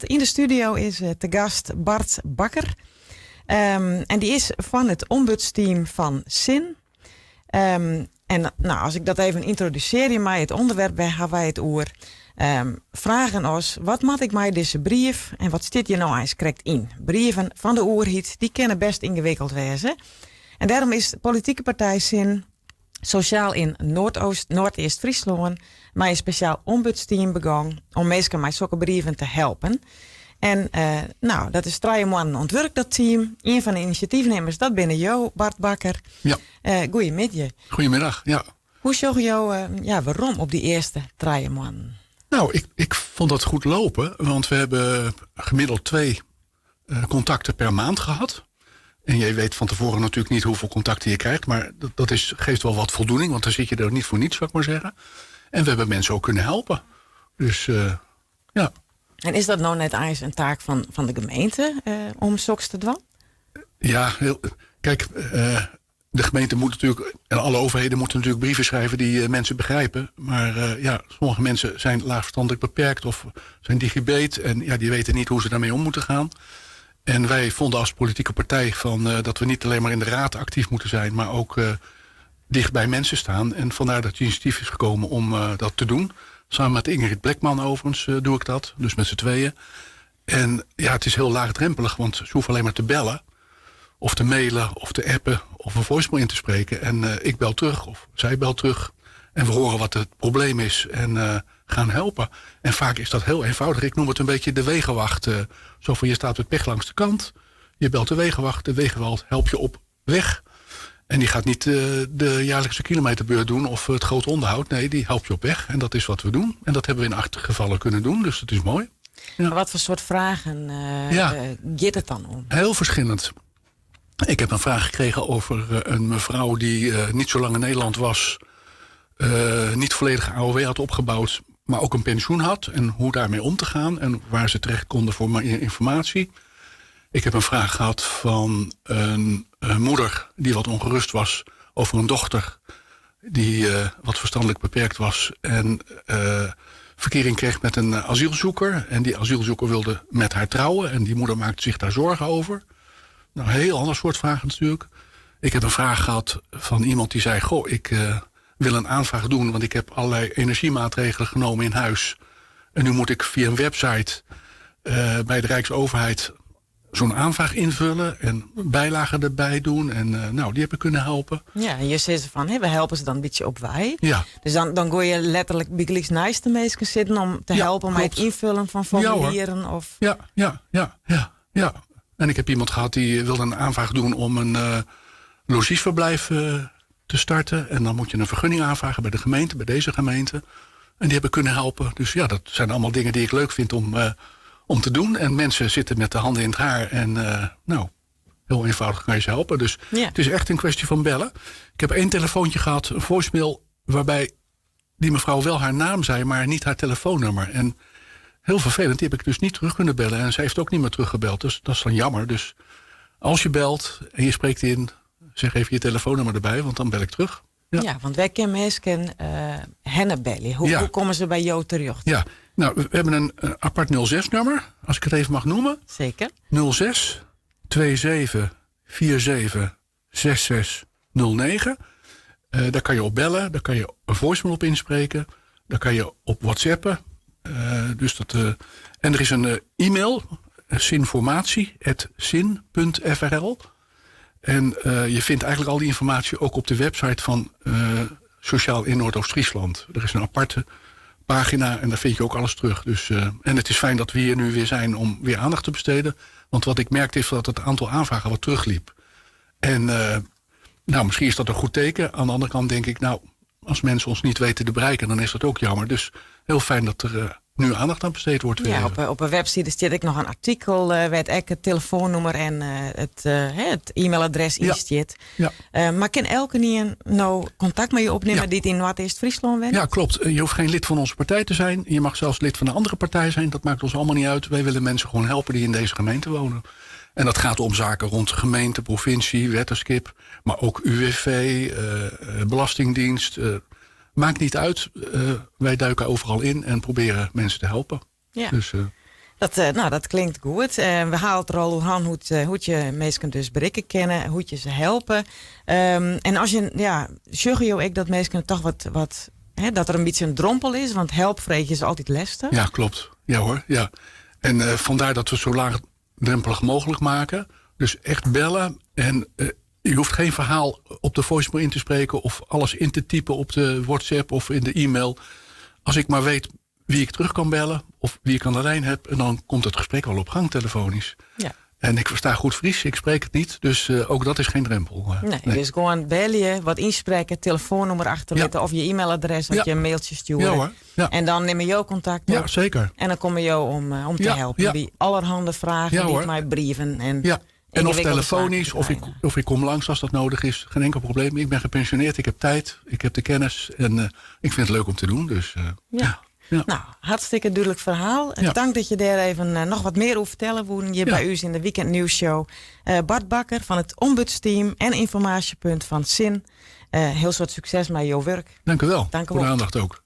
Yn de studio is te gast Bart Bakker. En dy is fan it ombudsteam fan SIN. En no, as ik dat even yntrodusearje mei it ûnderwerp, wêr ha wy it oer? Fragen as, wat moat ik mei dizze brief en wat stiet hjir no eins krekt yn? Brieven fan de oerheid, dy kinne best yngewikkeld wêze. En dêrom is politike partij SIN Sosjaal yn Noardoost, Noardeast-Fryslân mei in spesjaal ombudsteam begong om minsken mei sokke brieven te helpen. En no, dat is trije moannen oan it wurk, dat team. Ien fan de inisjatyfnimmers, dat binne jo, Bart Bakker. Ja. Goeiemiddei. Goeiemiddag, ja. Hoe sjogge jo ja, werom op dy earste trije moannen? Nou, ik vond dat goed lopen, want we hebben gemiddeld twee contacten per maand gehad. En je weet van tevoren natuurlijk niet hoeveel contacten je krijgt, maar dat geeft wel wat voldoening, want dan zit je er niet voor niets, zou ik maar zeggen. En we hebben mensen ook kunnen helpen. Dus ja. En is dat no net eins in taak fan de gemeente om soks te dwaan? Ja, kijk, de gemeente moet natuurlijk, en alle overheden moeten natuurlijk brieven schrijven die mensen begrijpen. Maar ja, sommige mensen zijn laagverstandelijk beperkt of zijn digibeet. En ja, die weten niet hoe ze daarmee om moeten gaan. En wij vonden als politieke partij van dat we niet alleen maar in de raad actief moeten zijn, maar ook dicht bij mensen staan. En vandaar dat het initiatief is gekomen om dat te doen. Samen met Ingrid Blekman overigens doe ik dat, dus met z'n tweeën. En ja, het is heel laagdrempelig, want ze hoeven alleen maar te bellen of te mailen of te appen of een voicemail in te spreken. En ik bel terug of zij belt terug. En we horen wat het probleem is en gaan helpen. En vaak is dat heel eenvoudig. Ik noem het een beetje de wegenwacht. Zo van, je staat met pech langs de kant. Je belt de wegenwacht. De wegenwacht helpt je op weg. En die gaat niet de jaarlijkse kilometerbeurt doen of het groot onderhoud. Nee, die helpt je op weg. En dat is wat we doen. En dat hebben we in 8 gevallen kunnen doen. Dus dat is mooi. Ja. Maar wat voor soort vragen gaat het dan om? Heel verschillend. Ik heb een vraag gekregen over een mevrouw die niet zo lang in Nederland was. Niet volledig AOW had opgebouwd, maar ook een pensioen had. En hoe daarmee om te gaan en waar ze terecht konden voor meer informatie. Ik heb een vraag gehad van een moeder die wat ongerust was over een dochter die wat verstandelijk beperkt was en verkering kreeg met een asielzoeker. En die asielzoeker wilde met haar trouwen en die moeder maakte zich daar zorgen over. Nou, een heel ander soort vraag natuurlijk. Ik heb een vraag gehad van iemand die zei, goh, ik wil een aanvraag doen, want ik heb allerlei energiemaatregelen genomen in huis. En nu moet ik via een website bij de Rijksoverheid zo'n aanvraag invullen en bijlagen erbij doen. En die heb ik kunnen helpen. Ja, en je zegt van, hè, we helpen ze dan een beetje op wij. Ja. Dus dan gooi je letterlijk bij naast de meesten zitten om te helpen met het invullen van formulieren. Of Ja. En ik heb iemand gehad die wilde een aanvraag doen om een logiesverblijf te starten. En dan moet je een vergunning aanvragen bij de gemeente, bij deze gemeente. En die heb ik kunnen helpen. Dus dat zijn allemaal dingen die ik leuk vind om te doen. En mensen zitten met de handen in het haar. En heel eenvoudig kan je ze helpen. Dus het is echt een kwestie van bellen. Ik heb 1 telefoontje gehad, een voicemail, waarbij die mevrouw wel haar naam zei, maar niet haar telefoonnummer. En heel vervelend, die heb ik dus niet terug kunnen bellen. En zij heeft ook niet meer teruggebeld. Dus dat is dan jammer. Dus als je belt en je spreekt in, zeg even je telefoonnummer erbij, want dan bel ik terug. Ja. Ja, want wij kennen mensen henne bellen. Hoe komen ze bij jou terecht? Ja, we hebben een apart nul zes nummer, als ik het even mag noemen. Zeker. Nul zes, twee zeven, vier zeven, zes zes, nul negen. Daar kan je op bellen, daar kan je een voicemail op inspreken. Daar kan je op whatsappen. En er is een e-mail, sinformatie at sin punt F R L. En je vindt eigenlijk al die informatie ook op de website van Sociaal in Noordoost-Friesland. Er is een aparte pagina en daar vind je ook alles terug. En het is fijn dat we hier nu weer zijn om weer aandacht te besteden. Want wat ik merkte is dat het aantal aanvragen wat terugliep. En misschien is dat een goed teken. Aan de andere kant denk ik, als mensen ons niet weten te bereiken, dan is dat ook jammer. Dus heel fijn dat er nu aandacht aan besteed wordt. Ja, op een website zit ik nog een artikel waar het echt het telefoonnummer en het e-mailadres in zit. Maar kan elke niet nou contact met je opnemen die in Noordoost-Friesland woont? Ja, klopt. Je hoeft geen lid van onze partij te zijn. Je mag zelfs lid van een andere partij zijn. Dat maakt ons allemaal niet uit. Wij willen mensen gewoon helpen die in deze gemeente wonen. En dat gaat om zaken rond gemeente, provincie, wetterskip, maar ook UWV, Belastingdienst. Maakt niet uit. Wij duiken overal in en proberen mensen te helpen. Dus. Dat, eh, nou, dat klinkt goed. Eh, we halen it der al oer hân hoe't, eh, hoe't je minsken dus berikke kinne, hoe't je se helpe. Ehm, en as je, ja, sjogge jo ek dat minsken toch wat, wat hè, dat der in bytsje in drompel is, want help freegje is altyd lestich. Ja, klopt. Ja hoor, ja. En vandaar dat we het zo laagdrempelig mogelijk maken. Dus echt bellen. En je hoeft geen verhaal op de voicemail in te spreken of alles in te typen op de WhatsApp of in de e-mail. Als ik maar weet wie ik terug kan bellen of wie ik aan de lijn heb, en dan komt het gesprek wel op gang telefonisch. Ja. En ik versta goed Fries, ik spreek het niet, dus ook dat is geen drempel. Nee, dus gewoon belje, wat inspreken, telefoonnummer achterlaten of je e-mailadres, of je een mailtje sturen. Ja, hoor. Ja. En dan nemen jou contact op. Ja, zeker. En dan komen jou om te helpen. Die allerhande vragen, die mij brieven. En Ja. En of ingewikkelde zaken telefonisch, te krijgen. of ik kom langs als dat nodig is. Geen enkel probleem. Ik ben gepensioneerd, ik heb tijd, ik heb de kennis. En ik vind het leuk om te doen. Dus ja. Ja. Nou, hartstikke duidelijk verhaal. Dank dat je daar even nog wat meer over vertellen woen. Je bij u in de Weekend Nieuws Show. Bart Bakker van het Ombudsteam en informatiepunt van SIN. Heel soort succes met jouw werk. Dank u wel. Dank u Voor de wel. aandacht ook.